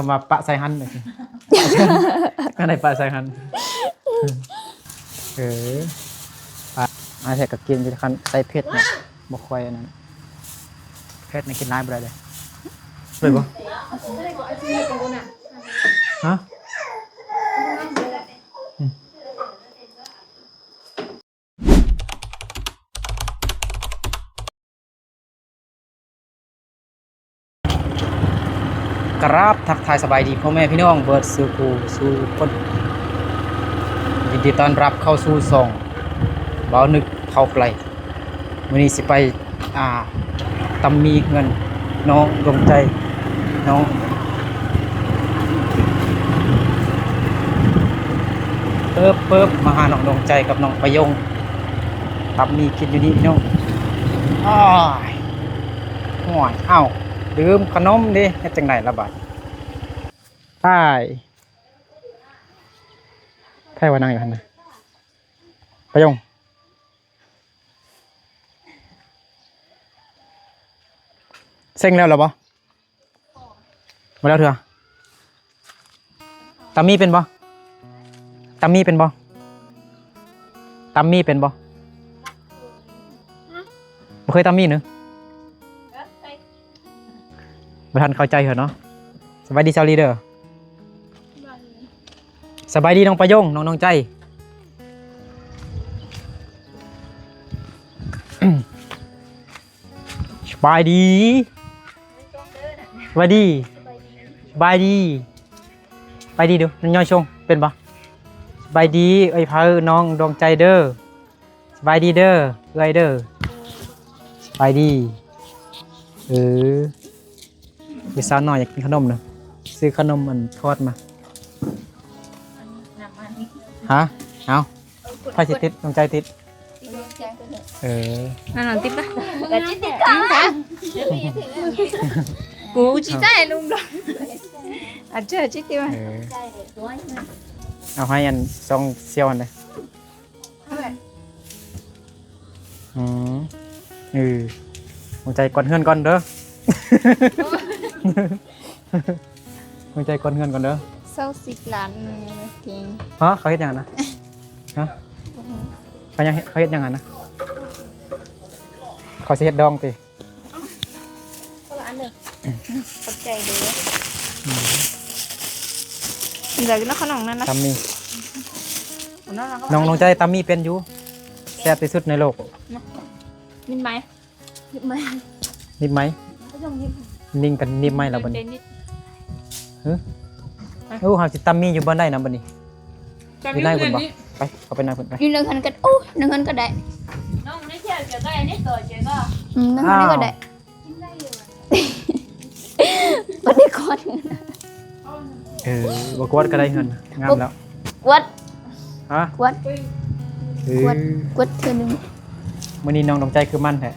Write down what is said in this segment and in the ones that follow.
ຄຳວ່າປະໃສ່ຫັ້ນ ອັນໃດປະໃສ່ຫັ້ນ ເອີ ປະ ອາແທ້ກໍກິນຢູ່ ຄັນໃສ່ເຜັດນະ ບໍ່ຄ່ອຍອັນນັ້ນ ເຜັດນະກິນຫຼາຍບໍ່ໄດ້ເດ້ ເລີຍບໍ່? ຮະ? ອືມ. ກະລາບທັກທາຍສະບາຍດີພໍ່ແມ່ພີ່ນ້ອງເບິດສູ່ຜູ້ສູ່ຄົນ ຍິນດີຕ້ອນຮັບເຂົ້າສູ່ຊ່ອງບ່າວນຶກເຜົາໄຟ. ມື້ນີ້ຊິໄປ ອ່າ ຕຳໝີ່ເຮືອນນ້ອງດວງໃຈ ນ້ອງ ເປີບໆ ມາຫານ້ອງດວງໃຈກັບນ້ອງປະຍົງ ຕຳໝີ່ກິນຢູ່ນີ້ພີ່ນ້ອງ. ອ້າຍ ໂອ້ຍ ອ້າວ ລືມຂະໜົມເດ້ ເຮັດຈັ່ງໃດລະບາດ? ອ້າຍ ໃຜວ່ານັ່ງຢູ່ຫັ້ນນະ? ປະຍົງ. ເສັງແລ້ວລະບໍ່? ບໍ່ແລ້ວເທື່ອ. ຕຳໝີ່ເປັນບໍ່? ຕຳໝີ່ເປັນບໍ່? ຕຳໝີ່ເປັນບໍ່? ບໍ່ເຄີຍຕຳໝີ່ເນີ? ບໍ່ທັນເຂົ້າໃຈເທື່ອເນາະ. ສະບາຍດີຊາວລີເດີ. ສະບາຍດີ ສະບາຍດີນ້ອງປະຍົງ ນ້ອງດວງໃຈ. ສະບາຍດີ ສະບາຍດີ ສະບາຍດີ ສະບາຍດີດູ ຍ້ອຍຊົງເປັນບໍ່? ສະບາຍດີເອື້ອຍເພີ້ ນ້ອງດວງໃຈເດີ. ສະບາຍດີເດີ ເອື້ອຍເດີ ສະບາຍດີ. ເອີ ຜູ້ສາວນ້ອຍຢາກກິນຂະໜົມເນາະ ຊື້ຂະໜົມອັນທອດມາ. ຮະ? ເອົາ ໃຜຊິຕິດ? ນ້ອງໃຈຕິດ. ເອີ ນັ້ນຕິດປະ? ກໍຊິຕິດກ່ອນ ກູຊິຈ່າຍລຸງດອນ ອາເຈີຈິຕິດມາ. ເອີ ເອົາໃຫ້ອັນສອງສ່ຽວຫັ້ນເດ້. ອືມ ເອີ ຫົວໃຈກ່ອນເຮືອນກ່ອນເດີ ຫົວໃຈກ່ອນເຮືອນກ່ອນເດີ. ຊາວສິບລ້ານເອີງ. ຮະ? ເຂົາເຮັດຫຍັງຫັ້ນນະ? ຮະ? ເຂົາຍັງເຮັດ ເຂົາເຮັດຫຍັງຫັ້ນນະ? ເຂົາຊິເຮັດດອງຕິ? ຄົນລະອັນເດີ ຂອບໃຈເດີ. ອືມ ຢາກກິນຂະໜົມນັ້ນນະ ຕຳໝີ່. ນ້ອງ ນ້ອງດວງໃຈຕຳໝີ່ເປັນຢູ່ ແຊບທີ່ສຸດໃນໂລກ. ນິດໄໝ ນິດໄໝ ນິດໄໝ ນິງກັນນິດໄໝລະບັດນີ້. ໂອ້ ເຮົາຊິຕຳໝີ່ຢູ່ບ່ອນໃດນະບັດນີ້? ຢູ່ໃນພຸ້ນບໍ່? ໄປ ເຂົ້າໄປໃນພຸ້ນໄປ. ຢູ່ໃນເຮືອນກໍ ໂອ້ ໃນເຮືອນກໍໄດ້. ອືມ ໃນເຮືອນກໍໄດ້. ບໍ່ໄດ້ກວດ. ເອີ ບໍ່ກວດກໍໄດ້ເຮືອນ ງາມແລ້ວ. ກວດ ຮະ? ກວດ ເອີ ກວດ ກວດເທື່ອໜຶ່ງ. ມື້ນີ້ນ້ອງດວງໃຈຄືມັນແທ້.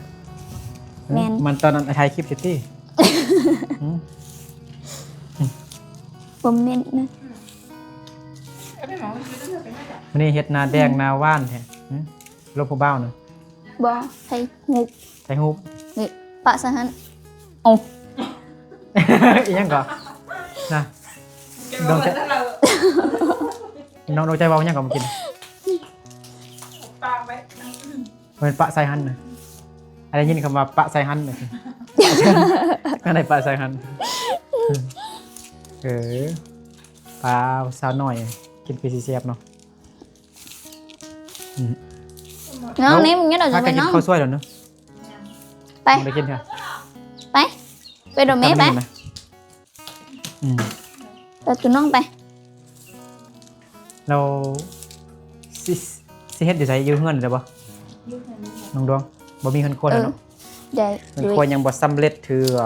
ແມ່ນ ມັນຕອນນັ້ນຖ່າຍຄລິບຊິຕິ. ຫື? ບໍ່ແມ່ນນະ. ມື້ນີ້ເຮັດໜ້າແດງ ອືມ ໜ້າຫວານແທ້. ຫື? ລົມຜູ້ບ່າວນະ? ບໍ່ ຖ່າຍຮູບ ຖ່າຍຮູບ. ນີ້ ປະຊະຫັ້ນ. ເອົ້າ ອີຫຍັງກໍນະ? ນ້ອງດວງໃຈ ນ້ອງດວງໃຈເວົ້າຫຍັງກໍມາກິນ? ປາກໄວ້ ແມ່ນປະໃສ່ຫັ້ນນະ. ໄດ້ຍິນຄຳວ່າປະໃສ່ຫັ້ນນະ. ອັນໃດປະໃສ່ຫັ້ນ? ເອີ ປາສາວນ້ອຍ ກິນຄືຊິແຊບເນາະ. ອືມ ນ້ອງນີ້ ເອົາ ນີ້ມັນຍັງ ເອົາ ຈະໄປ ພາກັນກິນ ນ້ອງ ເຂົ້າສວຍແລ້ວເນາະ. ໄປ ໄປ ໄປໂດແມ່ໄປ. ອືມ ໄປກັບນ້ອງໄປ. ແລ້ວຊິ ຊິເຮັດຢູ່ໃສ? ຢູ່ເຮືອນແລ້ວບໍ່? ຢູ່ເຮືອນນີ້ແຫຼະ ນ້ອງດວງ. ບໍ່ມີເຮືອນຄົວແລ້ວເນາະ. ເອີ ໄດ້ ເຮືອນຄົວຍັງບໍ່ສຳເລັດເທື່ອ.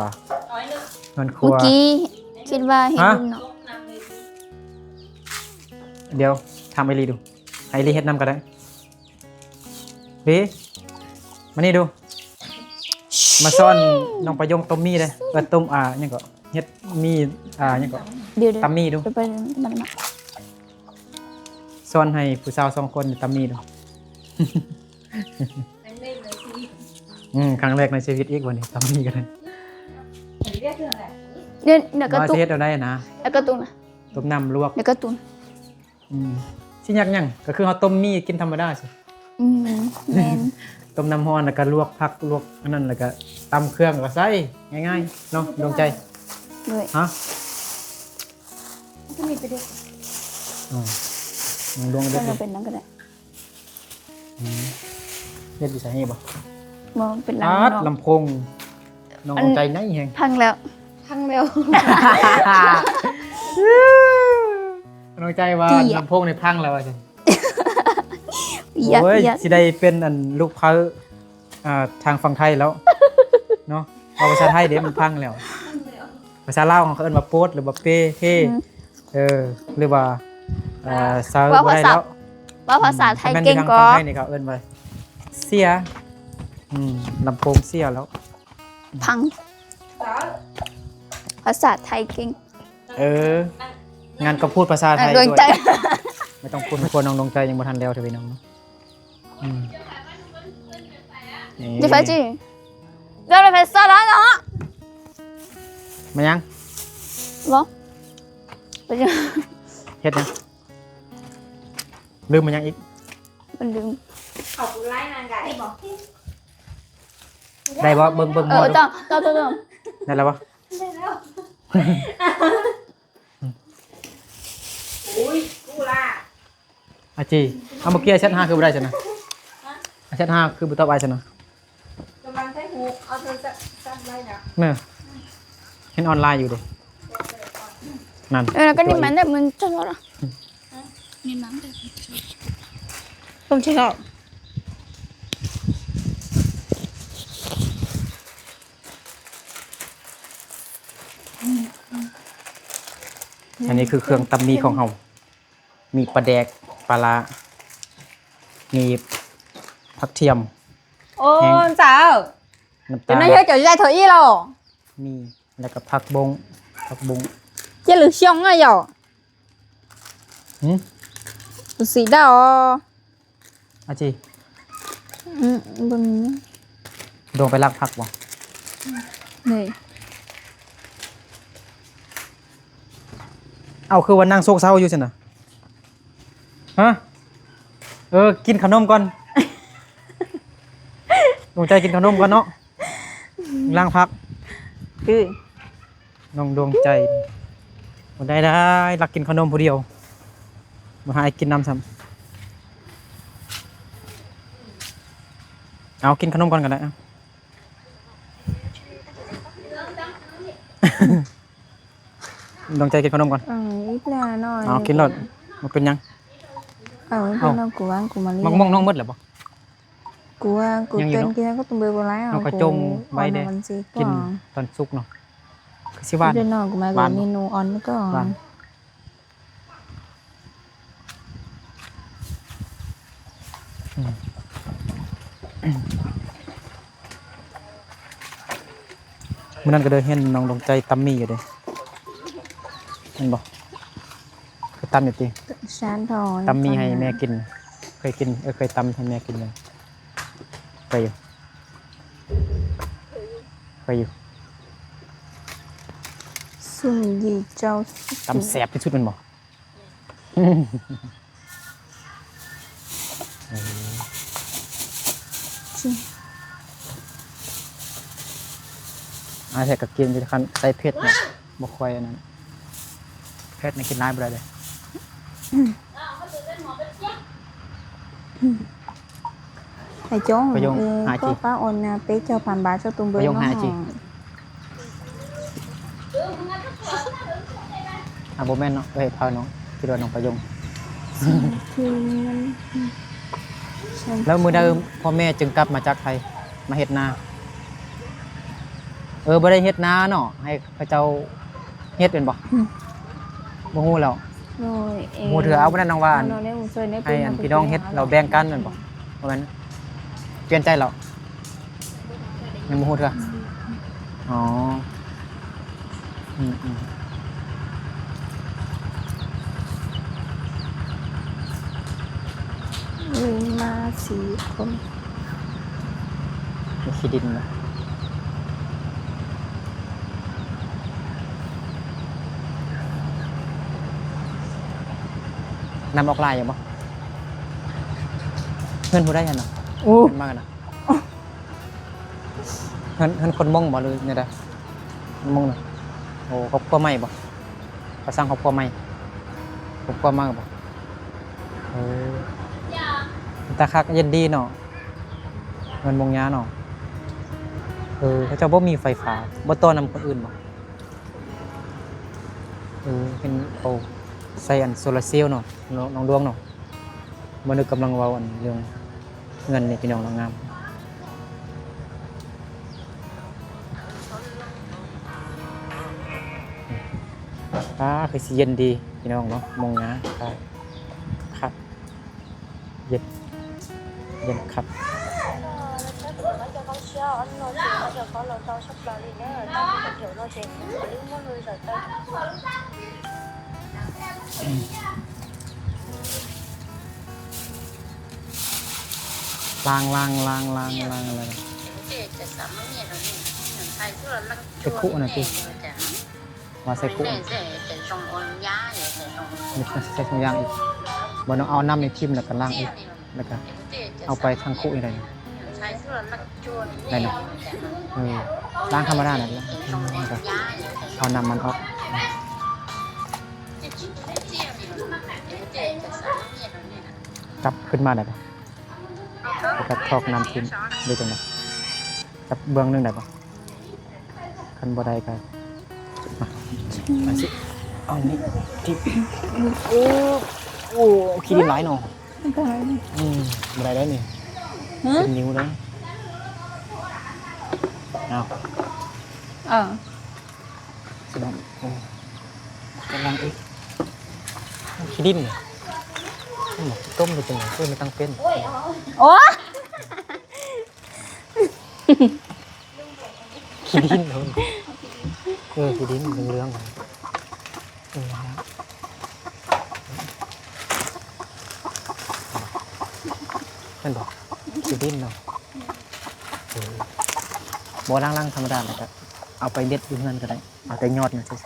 ເຮືອນຄົວ ເມື່ອກີ້ຄິດວ່າເຮັດ ຫະ? ເນາະ. ດຽວຖາມໄອລີດູ ໃຫ້ໄອລີເຮັດນຳກໍໄດ້. ເບ ມານີ້ດູ ມາສອນນ້ອງປະຍົງຕົ້ມໝີ່ເດ້. ເອີ ຕົ້ມ ອ່າ ຫຍັງເກາະ ເຮັດໝີ່ ອ່າ ຫຍັງເກາະ ດຽວໆ ຕຳໝີ່ດູ. ດຽວໄປ ສອນໃຫ້ຜູ້ສາວສອງຄົນຕຳໝີ່ດູ. ຄັ້ງແລກໃນຊີວິດ. ອືມ ຄັ້ງແລກໃນຊີວິດອີກ. ບັດນີ້ຕຳໝີ່ກັນ ດຽວ ດຽວກໍ ວ່າຊິເຮັດແນວໃດນະ. ລະກະຕຸນ ຕົ້ມນ້ຳລວກ ລະກະຕຸນ ອືມ ຊິຍາກຫຍັງ? ກໍຄືເຮົາຕົ້ມໝີ່ກິນທຳມະດາຊິ. ອືມ ແມ່ນ ຕົ້ມນ້ຳຮ້ອນ ລະກະລວກຜັກ ລວກອັນນັ້ນ ລະກະຕຳເຄື່ອງ ລະກະໃສ່ ງ່າຍໆເນາະ ດວງໃຈ. ໂດຍ ຮະ? ມັນກໍມີປາດຸກ ອໍ ລວງເດັດ ເປັນນຳກໍໄດ້. ອືມ ເຮັດຢູ່ໃສ ນີ້ບໍ່? ບໍ່ ເປັນຫຼັງ ອາດ ນອກ ລຳໂພງນ້ອງ ອັນ ດວງໃຈໃຫຍ່ແຮງ ພັງແລ້ວ ພັງແລ້ວ ນ້ອງໃຈວ່າ ເກຍ ລຳໂພງນີ້ພັງແລ້ວວ່າຊັ້ນ. ໂອ້ຍ ຊິໄດ້ເປັນອັນລູກໃພ້ ອ່າ ທາງຝັ່ງໄທແລ້ວເນາະ ເວົ້າພາສາໄທເດ້ ມັນພັງແລ້ວ. ພາສາລາວເຮົາເອີ້ນວ່າໂປດ ຫຼືວ່າເປ ເຮ ອືມ ເອີ ຫຼືວ່າ ເອີ ເຊົາ ເວົ້າພາສາ ບໍ່ໄດ້ແລ້ວ ເວົ້າພາສາໄທເກັ່ງກໍ ອືມ ທາງຝັ່ງໄທນີ້ເຂົາເອີ້ນວ່າເສຍ ອືມ ລຳໂພງເສຍແລ້ວ ພັງ ພາສາໄທເກັ່ງ. ເອີ ງານກໍພູດພາສາໄທ ເອີ ດວງໃຈ ດ້ວຍ ບໍ່ຕ້ອງພູດ ເພາະນ້ອງດວງໃຈຍັງບໍ່ທັນແລ້ວເທື່ອ ພີ່ນ້ອງເນາະ. ອືມ ນີ້ ເດຟາຈິ ເດີນໄປໃສ່ລະເນາະ ມາຍັງ ບໍ່ ໄປຍັງ ເຮັດຫຍັງ? ລືມມາຍັງອີກ? ມັນລືມ ເຂົາໄລ່ນາງໄດ້ບໍ່? ໄດ້ບໍ່? ເບິ່ງ ເບິ່ງ ເອີ ໝໍ ເຈົ້າ ເຈົ້າ ເຈົ້າ ເຈົ້າ ໄດ້ແລ້ວບໍ່? ໄດ້ແລ້ວ ອືມ ອຸ້ຍ ກູລາ ອາຈີ ເອົາ ເມື່ອກີ້ແຊັດຫາຄືບໍ່ໄດ້ຊັ້ນນະ? ຮະ? ແຊັດຫາຄືບໍ່ຕອບອ້າຍຊັ້ນນະ? ກຳລັງຖ່າຍຮູບ ເອົາໂທລະສັບໄວ້ແລ້ວ ເນາະ ເຫັນອອນລາຍຢູ່ເດ້ ນັ້ນ ເອີ ແລ້ວກໍນີ້ມັນແບບມັນຈະລອດ ນີ້ມັນແບບ ຕ້ອງໃຊ້ເຂົ້າ ອັນນີ້ຄືເຄື່ອງຕຳໝີ່ຂອງເຮົາ ມີປາແດກ ປາຫຼ້າ ມີຜັກທຽມ ໂອ້ ແຫ້ງ ເຈົ້າ ນ້ຳຕານ ເຈົ້າ ເຈົ້າຊິໄດ້ເທົ່າອີ່ຫຼໍ ມີ ແລ້ວກໍຜັກບົ້ງ ຜັກບຸ້ງ ເຈົ້າ ຫຼືຊ່ອງນ້ອຍເຈົ້າ ຫື ຊິໄດ້ ອາຈີ ອືມ ບໍ່ມີ ດວງໄປລັກຜັກບໍ່? ເລີຍ ເອົ້າ ຄືວ່ານັ່ງໂຊກເຊົາຢູ່ຊັ້ນນະ? ຮະ? ເອີ ກິນຂະໜົມກ່ອນ ດວງໃຈກິນຂະໜົມກ່ອນເນາະ ລ້າງຜັກ ຄື ນ້ອງດວງໃຈ ບໍ່ໄດ້ ໄດ້ ລັກກິນຂະໜົມຜູ້ດຽວ ບໍ່ໃຫ້ອ້າຍກິນນຳຊ້ຳ ເອົາ ກິນຂະໜົມກ່ອນກໍໄດ້ ເອົາ ດວງໃຈກິນຂະໜົມກ່ອນ ເອີ ອີກໜ້ອຍ ເອົາ ກິນໂລດ ບໍ່ເປັນຫຍັງ ເອົາ ເອົາ ກິນແລ້ວ ກູວ່າ ກູມາລ້ຽງ ໝາກມ່ວງນ້ອງໝົດແລ້ວບໍ່? ກູວ່າ ກູ ຍັງຢູ່ເນາະ ເຕີນກິນແລ້ວກໍຕ້ອງເບີບໍ່ຫຼາຍ ເຮົາກໍຈົ່ງໄວ້ເດ້ ກິນຕອນສຸກເນາະ ຄືຊິຫວານ ເດີນອກມາ ຫວານ ເມນູອ່ອນກ່ອນ ຫວານ ອືມ ມື້ນັ້ນກໍໄດ້ເຫັນນ້ອງດວງໃຈຕຳໝີ່ຢູ່ເດ້ ແມ່ນບໍ່? ເຄີຍຕຳຢູ່ຕິ? ຕຳໝີ່ໃຫ້ແມ່ກິນ ເຄີຍກິນ ເອີ ເຄີຍຕຳໃຫ້ແມ່ກິນຢູ່ ເຄີຍຢູ່ ເຄີຍຢູ່ ຊຸມຢີເຈົ້າ ຕຳແຊບທີ່ສຸດແມ່ນບໍ່? ເອີ ອ້າຍແທ້ກໍກິນຢູ່ ຄັນໃສ່ເຜັດນະ ບໍ່ຄ່ອຍອັນນັ້ນ ເຜັດນີ້ກິນຫຼາຍບໍ່ໄດ້ເດ້. ອືມ ໄປຈົ່ງ ປະໂຢງ ເອີ ຫ້າຈີ ກໍປ້າໂອນເປັກເຈົ້າພັນບາດ ເຈົ້າຕຸ້ມເບີ ປະໂຢງ ເນາະ ຫ້າຈີ ອ່າ ບໍ່ແມ່ນເນາະ ເອີຍ ພານ້ອງ ຄິດວ່ານ້ອງປະໂຢງ ຄືມັນ ແລ້ວມື້ໃດພໍ່ແມ່ຈຶ່ງກັບມາຈາກໄທ ມາເຮັດນາ? ເອີ ບໍ່ໄດ້ເຮັດນາເນາະ ໃຫ້ເຂົາເຈົ້າເຮັດແມ່ນບໍ່? ອືມ ບໍ່ຮູ້ແລ້ວ ໂດຍ ບໍ່ຮູ້ເທື່ອ ເອີ ເອົາ ມື້ນັ້ນນ້ອງວ່າ ໃຫ້ອັນພີ່ນ້ອງເຮັດ ແລ້ວແບ່ງກັນແມ່ນບໍ່? ບໍ່ແມ່ນ ປ່ຽນໃຈແລ້ວ ຍັງບໍ່ຮູ້ເທື່ອ ອືມ ອໍ ອືມໆ ມີມາສີ່ຄົນ ມີຂີ້ດິນນະ ເ ນ້ຳອອກຫຼາຍຢູ່ບໍ່? ເຮືອນຜູ້ໃດຫັ້ນນະ? ໂອ້ ເຮືອນມານະ? ເຮືອນ ເຮືອນຄົນມົ້ງບໍ່ ຫຼືແນວໃດ? ຄົນມົ້ງນະ? ໂອ້ ຄອບຄົວໃໝ່ບໍ່? ເຂົາສ້າງຄອບຄົວໃໝ່? ຄອບຄົວໃໝ່ບໍ່? ເອີ ຕາຄັກ ເຢັນດີເນາະ ເຮືອນມົ້ງຍາເນາະ. ເອີ ເຂົາເຈົ້າບໍ່ມີໄຟຟ້າ ບໍ່ຕໍ່ນຳຄົນອື່ນບໍ່? ເອີ ເຫັນເຂົາໃສ່ອັນໂຊລາເຊວເນາະ ນ້ອງ ນ້ອງດວງເນາະ. ມື້ນີ້ກຳລັງເວົ້າອັນເລື່ອງເຮືອນນີ້ ພີ່ນ້ອງເນາະ ງາມ. ອ່າ ຄືຊິເຢັນດີ ພີ່ນ້ອງເນາະ ມົ້ງຍາ ຄັກ ເຢັນ ເຢັນຄັກ. Lang, lang, lang, lang, lang, lang. ເປັນຄຸອັນນັ້ນຕິ ວ່າໃສ່ຄຸ ໃສ່ ໃສ່ຖົງຢາງອີກ ບໍ່ເນາະ ເອົານ້ຳນີ້ຖິ້ມ ແລ້ວກໍລ້າງອີກ ແລ້ວກໍເອົາໄປທາງຄຸນີ້ໄດ້. ໄດ້ເນາະ ເອີ ລ້າງທຳມະດານັ້ນແຫຼະ ອືມ ແລ້ວກໍເອົານ້ຳມັນອອກ ກັບຂຶ້ນມາໄດ້ບໍ່? ແລ້ວກໍຖອກນ້ຳຖິ້ມ ຫຼືຈັ່ງໃດ? ຈັບເບື້ອງໜຶ່ງໄດ້ບໍ່? ຄັນບໍ່ໄດ້ກໍ ມາ ມາຊິ ເອົານີ້ ທີ່ ໂອ້ ໂອ້ ຂີ້ດິນຫຼາຍເນາະ ອັນຕະລາຍ ອືມ ບໍ່ໄດ້ເດ້ນີ້ ຮະ ເປັນນິ້ວເດ້ ເອົາ ເອີ ຊິລອງ ໂອ້ ກຳລັງອີກ ໂອ້ ຂີ້ດິນ ໝາກຂີ້ຕົມ ຫຼືຈັ່ງໃດ ເອີ ມັນຕັ້ງເປັນ ໂອ້ຍ ໂອ້ ຂີ້ດິນເນາະ ເອີ ຂີ້ດິນເຫຼືອງໆ ເອີ ແມ່ນບໍ່? ຂີ້ດິນເນາະ ເອີ ບໍ່ ລ້າງໆ ທຳມະດາ ແລ້ວກໍເອົາໄປເດັດຢູ່ເຮືອນກໍໄດ້ ເອົາແຕ່ຍອດມັນຊື່ໆ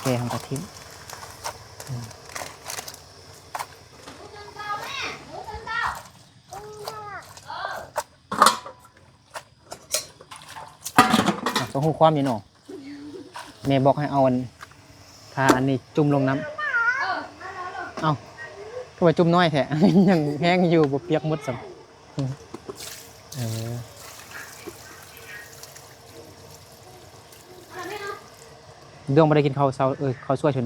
ແກະເຮົາກໍຖິ້ມ ອືມ. ອາ ເຈົ້າຮູ້ຄວາມຢູ່ເນາະ ແມ່ບອກໃຫ້ເອົາອັນ ຜ້າອັນນີ້ຈຸ່ມລົງນ້ຳ ເອົ້າ ຄືວ່າຈຸ່ມນ້ອຍແທ້ ຍັງແຮງຢູ່ ບໍ່ປຽກໝົດຊ້ຳ ເອີ. ດວງບໍ່ໄດ້ກິນເຂົ້າເຊົ້າ ເອີ ເຂົ້າສວຍຊຸນ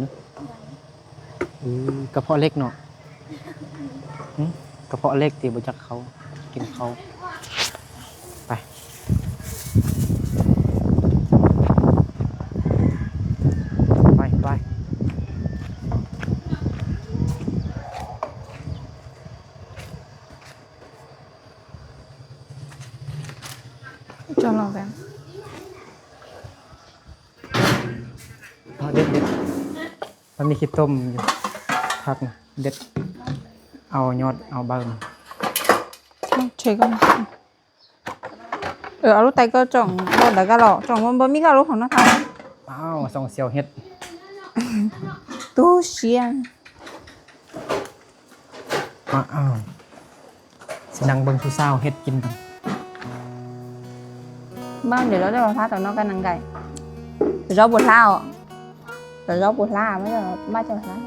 ອື ກະເພາະເຫຼັກເນາະ ຫຶ ກະເພາະເຫຼັກຕິ ບໍ່ຈັກເຂົ້າ ກິນເຂົ້າ ໄປ ໄປ ໄປ. ຈະລອງແບບ ເອົາເດັດໆ ມັນມີຂີ້ຕົມຢູ່ ຜັກນະ ເດັດ ເອົາຍອດ ເອົາໃບມັນ ເອົາ ເຊັກກ່ອນ ເອີ ເອົາລູກໄຕກໍຈ່ອງ ບໍ່ໄດ້ກະຫຼອກ ຈ່ອງມັນບໍ່ມີກະຫຼອກຂອງນະຄະ ອ້າວ ສ່ອງສຽວເຮັດ ຕູ້ຊຽງ. ອ້າວ ຊິນັ່ງເບິ່ງຜູ້ສາວເຮັດກິນກັນ ບ້ານດຽວເຮົາໄດ້ມາພາຕອນນອກກັນນັ່ງໄກ່ ເຈົ້າບໍ່ທ້າວ ເຈົ້າບໍ່ທ້າວ ມາເຈົ້າ ມາເຈົ້າທ້າວ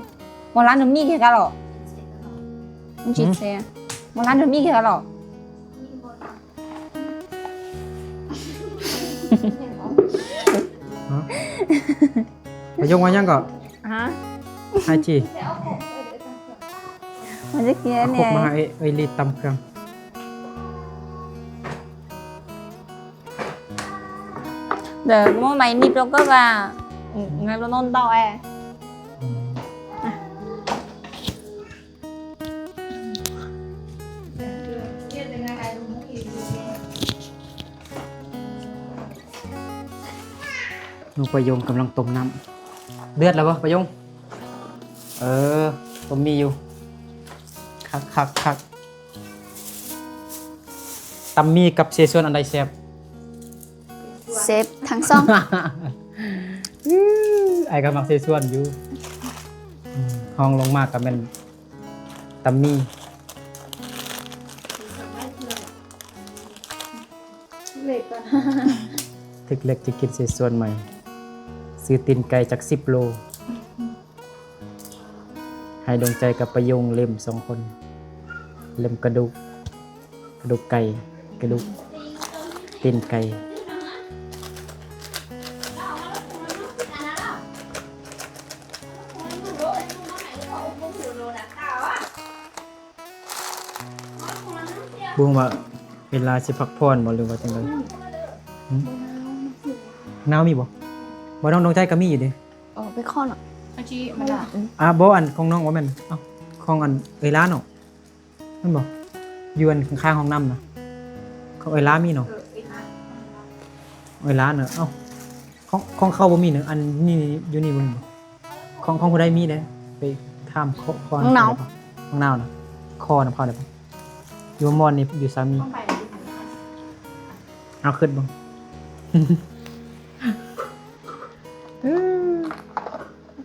ໝໍລານມີແຄ່ກະຫຼອກ ມັນຊິແຊ ໝໍລານມີແຄ່ກະຫຼອກ. ຮະ ປະໂຫຍກວ່າຫຍັງເກາະ? ຮະ? ໄອຈີ ມັນຈະເຄຍແດ່ ມາເອີຍ ເອີຍລີດຕຳເຄື່ອງ ເດີ ໂມໄມນິບໂລກະວ່າ ອືມ ໄງໂລນອນເຕົາແອ ອືມ. ນ້ອງປະຍົງກຳລັງຕົ້ມນ້ຳ ເດືອດແລ້ວບໍ່ປະຍົງ? ເອີ ຕົ້ມໝີ່ຢູ່ ຄັກໆໆ. ຕຳໝີ່ກັບເສຊວນອັນໃດແຊບ? ແຊບທັງສອງ. ອ້າຍກໍມັກເສຊວນຢູ່. ອືມ ຮອງລົງມາກໍແມ່ນຕຳໝີ່. ເລັກກ່ອນ ຖືກເລັກຈະກິນໃສ່ສ່ວນໃໝ່. ຊື້ຕີນໄກ່ຈັກສິບໂລ ໃຫ້ດວງໃຈກັບປາຍົງເລັມສອງຄົນ ເລັມກະດູກ ກະດູກໄກ່ ກະດູກຕີນໄກ່. ບຸ້ງວ່າເວລາຊິພັກຜ່ອນບໍ່ ຫຼືວ່າຈັ່ງໃດ? ຫຶ? ນາວມີບໍ່? ບໍ່ ນ້ອງດວງໃຈກໍມີຢູ່ເດ້. ອໍ ໄປຂໍເນາະ ອັນທີ່ມັນລະ ອືມ ອ່າ ບໍ່ ອັນຂອງນ້ອງບໍ່ແມ່ນ ເອົ້າ ຂອງອັນເອື້ອຍຫຼ້າເນາະ ແມ່ນບໍ່? ຢູ່ອັນຂ້າງໆຫ້ອງນ້ຳນະ ຂອງເອື້ອຍຫຼ້າມີເນາະ ເອື້ອຍຫຼ້າເນາະ. ເອົ້າ ຂອງ ຂອງເຂົາບໍ່ມີເນາະ ອັນນີ້ຢູ່ນີ້ບໍ່ມີບໍ່? ຂອງ ຂອງຜູ້ໃດມີເດ້ ໄປຖາມຂໍ ຂໍ ນ້ອງນາວ ນ້ອງນາວນະ ຂໍນຳເຂົາໄດ້ບໍ່? ຢູ່ໝ່ອນນີ້ ຢູ່ສາມີ ເອົາ ຄຶດເບິ່ງ.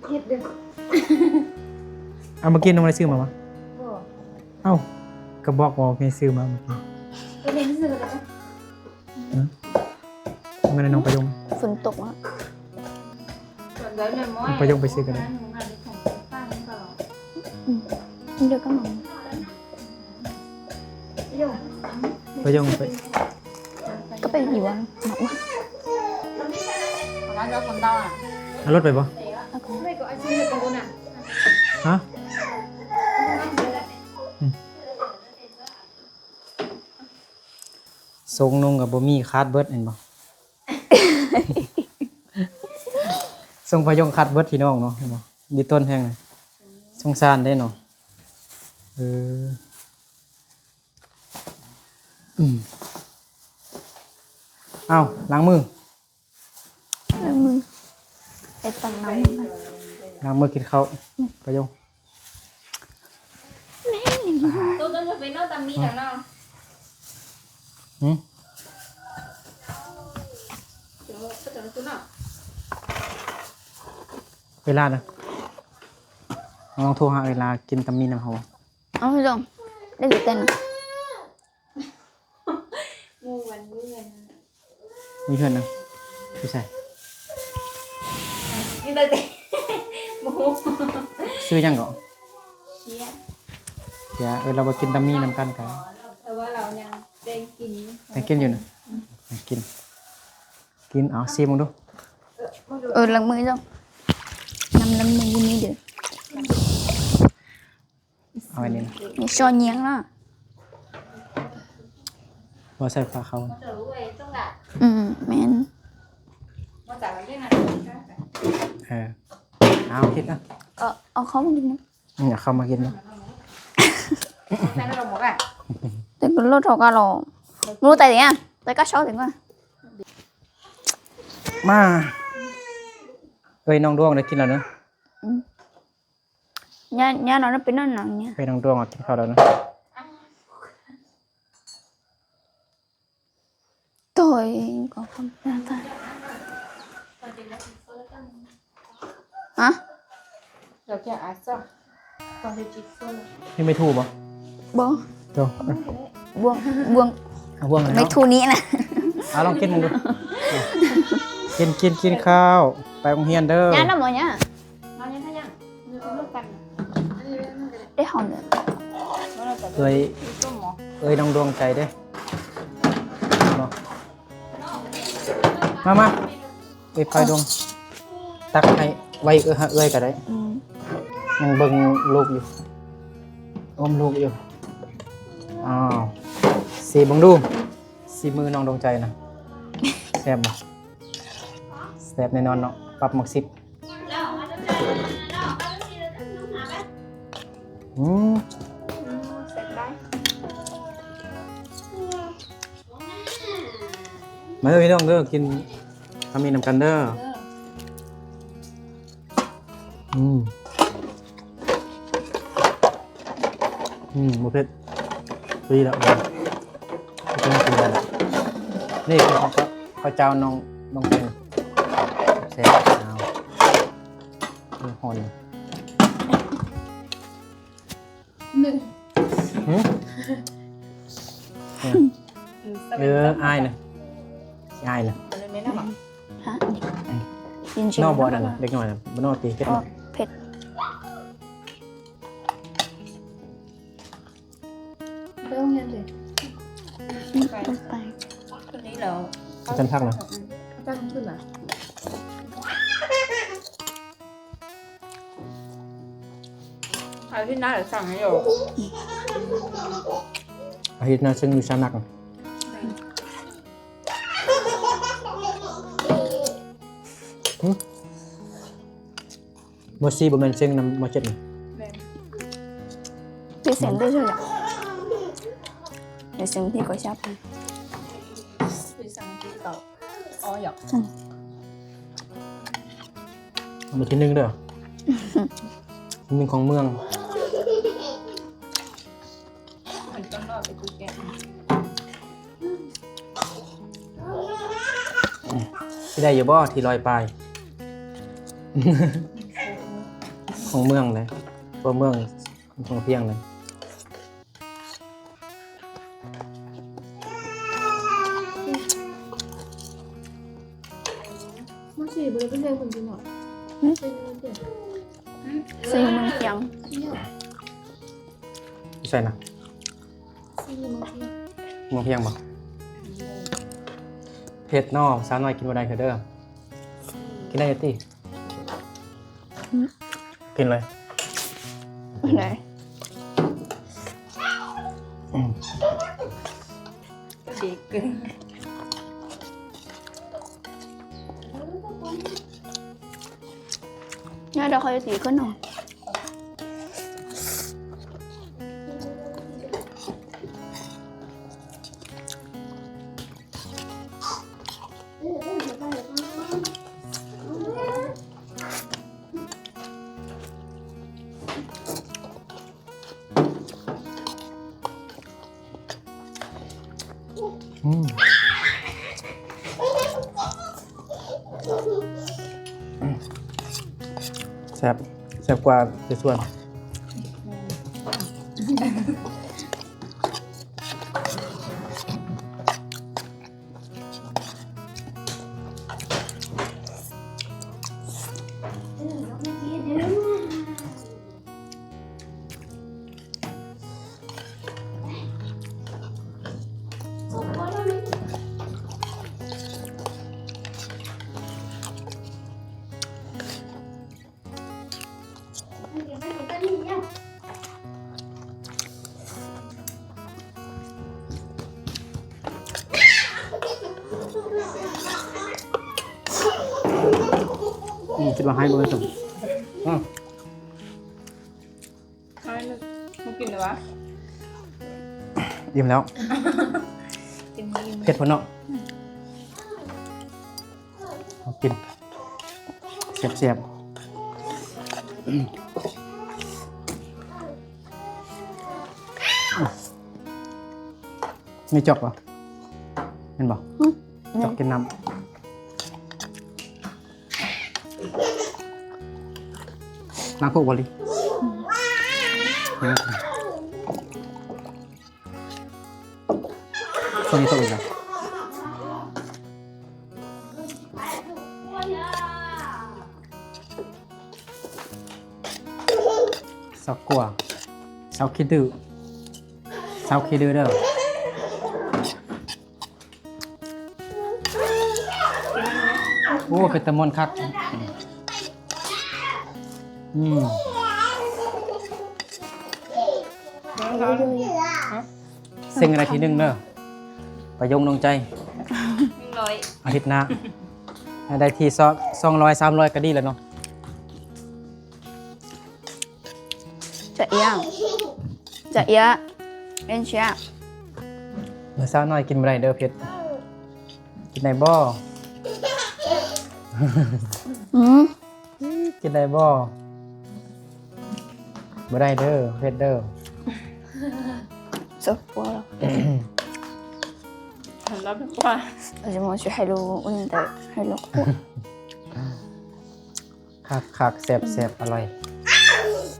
ເຮັດເດີ້. ເອົາ ມາກິນ ນ້ອງໄດ້ຊື້ມາບໍ່? ບໍ່. ເອົ້າ ກໍບອກວ່າແມ່ຊື້ມາເມື່ອກີ້. ໄປເຫັນຊື້ກໍໄດ້. ຫຶ? ເອົາມາໃຫ້ນ້ອງປະຍົງ. ຝົນຕົກແລ້ວ. ນ້ອງປະຍົງໄປຊື້ກໍໄດ້. ອືມ ດຽວກໍມາ. ປະຍົງໄປ ກໍໄປຢູ່ອັນນັ້ນວະ. ເອົາລົດໄປບໍ່? ຮະ? ອືມ ຊົງນຸ່ງກໍບໍ່ມີ ຂາດເບິດ ເຫັນບໍ່? ຊົງພະຍົງຂາດເບິດ ພີ່ນ້ອງເນາະ ເຫັນບໍ່? ມີຕົ້ນແຮງ ສົງສານເດ້ເນາະ. ເອີ ອືມ ເອົາ ລ້າງມື ລ້າງມື ໄປຕັກນ້ຳ ລ້າງມືກິນເຂົ້າ ອືມ ປະໂຍງ. ຫຶ? ເວລານະ ລອງໂທຫາເວລາກິນຕຳໝີ່ນຳເຮົາ. ເອົາ ພີ່ນ້ອງ ໄດ້ແຕ່ເຕັ້ນ ໝູ່ມັນຢູ່ເຮືອນ ມີເຮືອນນະ ຢູ່ໃສ? ມີແຕ່ ບໍ່ຮູ້ ຊື່ຫຍັງເກາະ? ເຊຍ ເຊຍ ເອີ ລາວມາກິນຕຳໝີ່ນຳກັນກະ ແຕ່ວ່າລາວຍັງໄດ້ກິນ ຍັງກິນຢູ່ນະ ອືມ ຍັງກິນ ກິນ ເອົາ ຊີມເບິ່ງດູ ເອີ ລ້າງມືເຈົ້າ ນ້ຳລ້າງມືຢູ່ນີ້ເດີ້. ເອົາໄວ້ນີ້ນະ ນີ້ຊ້ອນຫຍັງລະ ບໍ່ໃສ່ຝາເຂົ້າ. ອືມ ແມ່ນ ເອີ ເອົາ ເຮັດນະ ເອົາ ເອົາເຂົ້າມາກິນນະ ອືມ ເອົາເຂົ້າມາກິນນະ ແຕ່ກໍລົດເຮົາກໍລໍ ຮູ້ແຕ່ເດ ແຕ່ກໍຊອກເດ ມາ ເອີຍ ນ້ອງດວງໄດ້ກິນແລ້ວເນາະ ອືມ. ຍາ ຍານອນເປັນນອນໜັງຍາ ເປັນນາງດວງກິນເຂົ້າແລ້ວນະ ໂຕຍ ກໍຄວາມ ຮະ ເຈົ້າແກ່ອາຊະ ຕ້ອງໄດ້ຈິດເຟີ ມີໄມ້ຖູບໍ່? ບໍ່ ເຈົ້າ ບ່ວງ ບ່ວງ ເອົາ ບ່ວງ ໄມ້ຖູນີ້ນະ ເອົາ ລອງກິນເບິ່ງດູ ກິນ ກິນ ກິນເຂົ້າ ໄປໂຮງຮຽນເດີ້ ຍານຳບໍ່ຍາ ໄດ້ຫອມເດີ ເອີຍ ເອີຍ ນ້ອງດວງໃຈເດ້ ມາ ມາ ເອີຍ ພາຍດວງ ຕັກໃຫ້ໄວ້ ເອີຍ ໃຫ້ເອື້ອຍກໍໄດ້ ອືມ ຍັງເບິ່ງລູກຢູ່ ອົມລູກຢູ່ ອ້າວ ຊີມເບິ່ງດູ ສີມືນ້ອງດວງໃຈນະ ແຊບບໍ່? ແຊບແນ່ນອນເນາະ ປັບໝາກສິບ ອືມ ມາເດີ້ພີ່ນ້ອງເດີ້ ກິນຕຳໝີ່ນຳກັນເດີ້ ອືມ ອືມ ບໍ່ເຜັດ ດີແລ້ວ ກິນໄດ້ແລ້ວ ນີ້ ເຂົ້າ ເຂົ້າ ເຂົ້າເຈົ້ານ້ອງ ນ້ອງເປັນ ແຊບ ເອົາ ເອີ ຮ້ອນ ຫື? ເອີ ອາຍນະ ອາຍລະ. ຮະ? ນອກບໍ່ນັ້ນນະ ເດັກນ້ອຍນະ ບໍ່ນອກຕິ ເຜັດ ເຜັດ. ໄປໂຮງຮຽນເດ? ອືມ ໄປ ໄປ. ຄົນນີ້ແລ້ວ ອາຈານພັກນະ? ອືມ ອາຈານຂຶ້ນນະ. ອາທິດໜ້າສັ່ງໃຫ້ຢູ່. ອາທິດໜ້າເຊິ່ງວິຊາໜັກ. ຫື? ມໍສີ່ບໍ່ແມ່ນເສັງນຳມໍເຈັດນີ້. ແມ່ນ ເປັນເສັງໄດ້ເທື່ອດຽວ ເປັນເສັງທີ່ກໍແຊບ. ໄປສັ່ງທີ່ເກົ່າ ອໍ ຢາກ ອືມ ອັນດັບທີໜຶ່ງເດີ ໜຶ່ງຂອງເມືອງ. ຊິໄດ້ຢູ່ບໍ່ ທີ່ຮ້ອຍປາຍ ຂອງເມືອງເດ້ ຕົວເມືອງ ຂອງພຽງເດ້. ມັນຊິບໍ່ໄດ້ເປັນເລື່ອງເພິ່ນຊິເນາະ. ຫື? ເຊິ່ງມັນພຽງ ຢູ່ໃສນະ? ເມືອງພຽງບໍ່? ເຜັດເນາະ ສາວນ້ອຍກິນບໍ່ໄດ້ເດີ. ກິນໄດ້ຢູ່ຕິ? ຫື? ກິນເລີຍ ໄດ້. ອືມ ເດັກ ຍາດອກ ຄ່ອຍຕີຂຶ້ນເນາະ. ອືມ ແຊບ ແຊບກວ່າຢູ່ສວນ. ອືມ ຄິດວ່າໃຫ້ບໍ່ເປັນສົມ. ອືມ ໃຫ້ ບໍ່ກິນເລີຍຫວາ? ອີ່ມແລ້ວ ກິນບໍ່ອີ່ມ ເຜັດພຸ້ນເນາະ. ອືມ ເອົາກິນ ແຊບໆ. ອືມ ມີຈອກບໍ່? ແມ່ນບໍ່? ອືມ ຈອກກິນນ້ຳ. ລ້າງຖ້ວຍບໍ່ລີ? ອືມ ນີ້ຕົກອີກແລ້ວ. ຊາວກົວ ຊາວຂີ້ດື້ ຊາວຂີ້ດື້ເດີ. ໂອ້ ເປັນຕາມ່ວນຄັກ. ອືມ ເສັງໄດ້ທີໜຶ່ງເດີ ປະຍົງດວງໃຈ. ໜຶ່ງຮ້ອຍ ອາທິດໜ້າ ໃຫ້ໄດ້ທີສອງ ສອງຮ້ອຍ ສາມຮ້ອຍ ກໍດີແລ້ວເນາະ. ຈະເອຍ ຈະເອຍ ເອັນເຊຍ ມື້ເຊົ້າໜ້ອຍກິນບໍ່ໄດ້ເດີເຜັດ. ກິນໄດ້ບໍ່? ອືມ ກິນໄດ້ບໍ່? ບໍ່ໄດ້ເດີເຜັດເດີ. ສະປົວ ສຳລັບກວ່າ ສະໝໍຊິໃຫ້ລູກ ເອີ ໃຫ້ລູກ ຄັກໆ ແຊບໆ ອະລ່ອຍ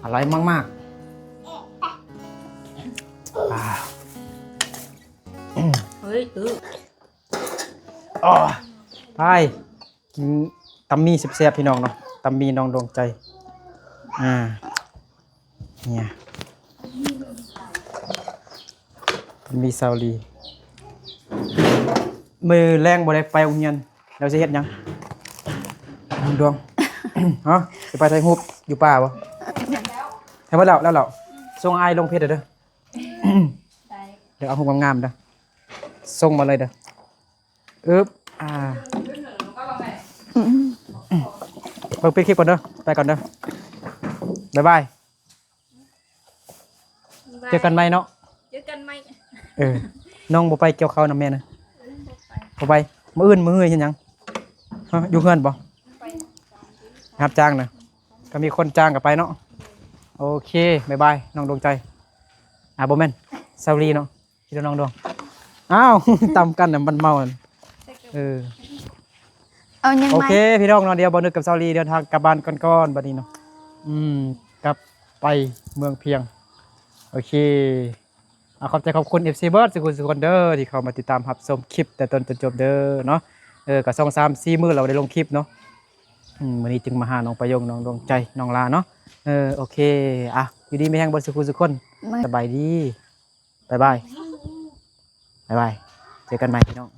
ອະລ່ອຍມາກໆ. ເຮີ້ຍ ອື ອໍ ໄປ ກິນຕຳໝີ່ແຊບໆ ພີ່ນ້ອງເນາະ ຕຳໝີ່ນ້ອງດວງໃຈ ອາ ເນຍ ຕຳໝີ່ສາວລີ. ມື້ແລງບໍ່ໄດ້ໄປໂຮງຮຽນ ແລ້ວຊິເຮັດຫຍັງ ດວງ? ຮະ ຊິໄປຖ່າຍຮູບຢູ່ປ່າບໍ່? ຖ່າຍໝົດແລ້ວ ແລ້ວ ແລ້ວ ສົ່ງອ້າຍລົງເພຈເດີ ດຽວເອົາຮູບງາມໆເດີ ສົ່ງມາເລີຍເດີ. ອຶບ ອ່າ ເບິ່ງປິດຄລິບກ່ອນເດີ ໄປກ່ອນເດີ ບາຍບາຍ ເຈີກັນໃໝ່ເນາະ ເຈີກັນໃໝ່. ເອີ ນ້ອງບໍ່ໄປກ່ຽວເຂົ້ານຳແມ່ນະ? ບໍ່ໄປ ມື້ອື່ນ ມື້ຮືເຮັດຫຍັງ? ຮະ ຢູ່ເຮືອນບໍ່? ໄປຮັບຈ້າງນະ ກໍມີຄົນຈ້າງກໍໄປເນາະ. ໂອເຄ ບາຍບາຍ ນ້ອງດວງໃຈ ອ່າ ບໍ່ແມ່ນ ສາວລີເນາະ. ພີ່ນ້ອງດວງ ອ້າວ ຕຳກັນນະ ມັນເມົານັ້ນ ເອີ ເອົາຫຍັງ ໂອເຄ ມາ ພີ່ນ້ອງເນາະ ດຽວບ່າວນຶກກັບສາວລີເດີນທາງກັບບ້ານກ່ອນໆ ບັດນີ້ເນາະ ອືມ ກັບໄປເມືອງພຽງ. ໂອເຄ ອາ ຂອບໃຈຂອບຄຸນເອັຟຊີເບິດສູ່ຄົນເດີ ທີ່ເຂົ້າມາຕິດຕາມຮັບຊົມຄລິບແຕ່ຕົ້ນຈົນຈົບເດີເນາະ. ເອີ ກໍສອງສາມສີ່ມື້ແລ້ວບໍ່ໄດ້ລົງຄລິບເນາະ ອືມ ມື້ນີ້ຈຶ່ງມາຫານ້ອງປະຍົງ ນ້ອງດວງໃຈ ນ້ອງລາເນາະ. ເອີ ໂອເຄ ອ່ະ ຢູ່ດີມີແຮງເບິດສູ່ຄົນ ສະບາຍດີ. ບາຍບາຍ ບາຍບາຍ ເຈີກັນໃໝ່ພີ່ນ້ອງ.